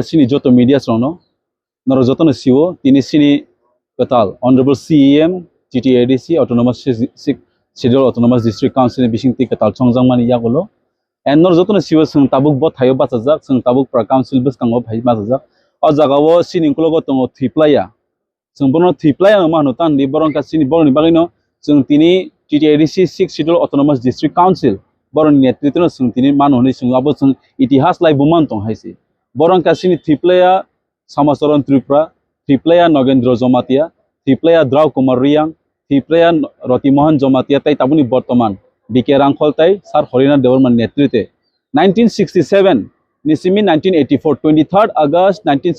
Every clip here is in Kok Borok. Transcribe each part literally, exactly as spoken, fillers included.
Sini joto media srokno, norok jotono siwo, tini sini kwtal Honorable C E M, T T A D C, Autonomous Six, Six Schedule Autonomous District Council ni bisingtwi kwtal chongjak mani yagulo. And norok jotono siwo, chwng tabuk bo thaio bachajak, chwng tabuk pra council bwskango phai bachajak. O jagao sini ukologo tongo Thiplaya. Chwng bono Thiplaya no mano tandi, borom ka sini boroni bagwino chwng tini T T A D C Six Schedule Autonomous District Council boroni netritwno chwng tini mano hwnwi chwng abo chwng itihas lai buman tong hai se. Borom ka sini Thiplaya Samacharan Tripura, Thiplaya Nogendra Jamatia, Thiplaya Drau Kumar Riang, Thiplaya Roti Mohan Jamatia tei tabukni bortoman B K Rangkhol tei Sir Horinath Debbarma ni netritwe nineteen sixty-seven ni simi nineteen eighty-four, twenty-third August nineteen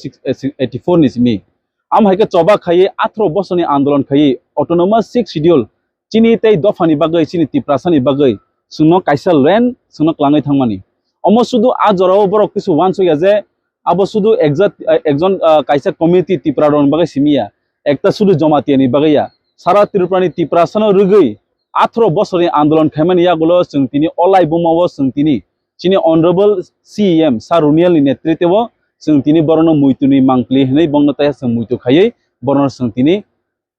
eighty-four ni simi. Am hai khe choba khaiwi atharo bosorni andolon khaiwi Autonomous Six Schedule chini tei dophani bagwi, chini Tiprasani bagwi chwngno kaisa land chwngno kwlangwi thangmani. Omo sudu a jorao borok kisu uansukya je abo sudu exact, eh, ekjon, ah, kaisa community Tipra rokni bagwi simi ya, ekta sudu Jamatia ni bagwi ya. Sara Tripura ni Tiprasano rwgwi atharo bosorni andolon khaimani yagulo chwng tini o lai bumao chwng tini chini Honorable C E M Sir Runial ni netritwo chwng tini borokno muitu ni mangpili hwnwi bongno taiha chwng muitu khaiwi borokno chwng tini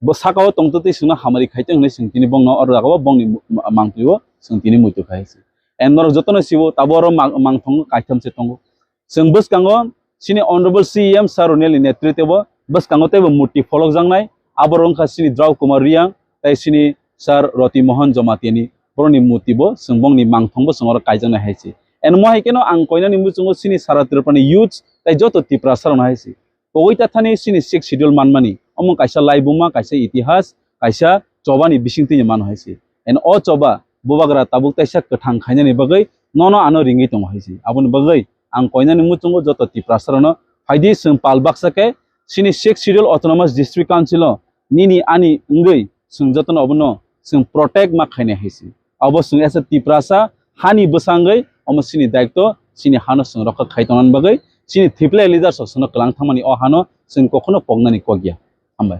bo sakao tongtwtwi chwngno hamari khaitong hwnwi chwng tini bongno oro jagao bongni mu-, ma-, mangpilio chwng tini muitu khai se. And norok jotono siwo tabuk oro mang-, mangthongo kaitham se tongo. Chwng bwskango chini Honorable C E M Sir Runial ni netritwo bwskango teibo murti pholokjaknai, abo wngkha chini Drau Kumar Riang tei chini Sir Roti Mohan Jamatia ni borokni murti bo chwng bongni mangthong bo chwng oro kaijaknai hai se. And mo hai kheno ang koinani muchungo chini sara Tripura ni youths tei joto Tiprasa rokno hai se. Pogwi tathani chini Sixth Schedule manmani. Omo kaisa laibuma, kaisa itihas, kaisa chobani bisingtwi ni mano hai se. And o choba bubagra tabuk taisa kwthang khainani bagwi nono ano ringwi tongo hai se. Aboni bagwi ang koinani muchungo joto Tiprasa rokno phaidi chwng pal baksa khe chini Sixth Schedule Autonomous District Council o nini ani wngwi chwng jotono obono chwng protect ma khainai hai se. Abo chwng as a Tiprasa hani bwsangwi omo chini daitw, chini hano chwng rokha khai tongnani bagwi chini Thiplaya leaders rok chwngno kwlang thangmani o hano chwng kokhono poknani kok ya. Hambai.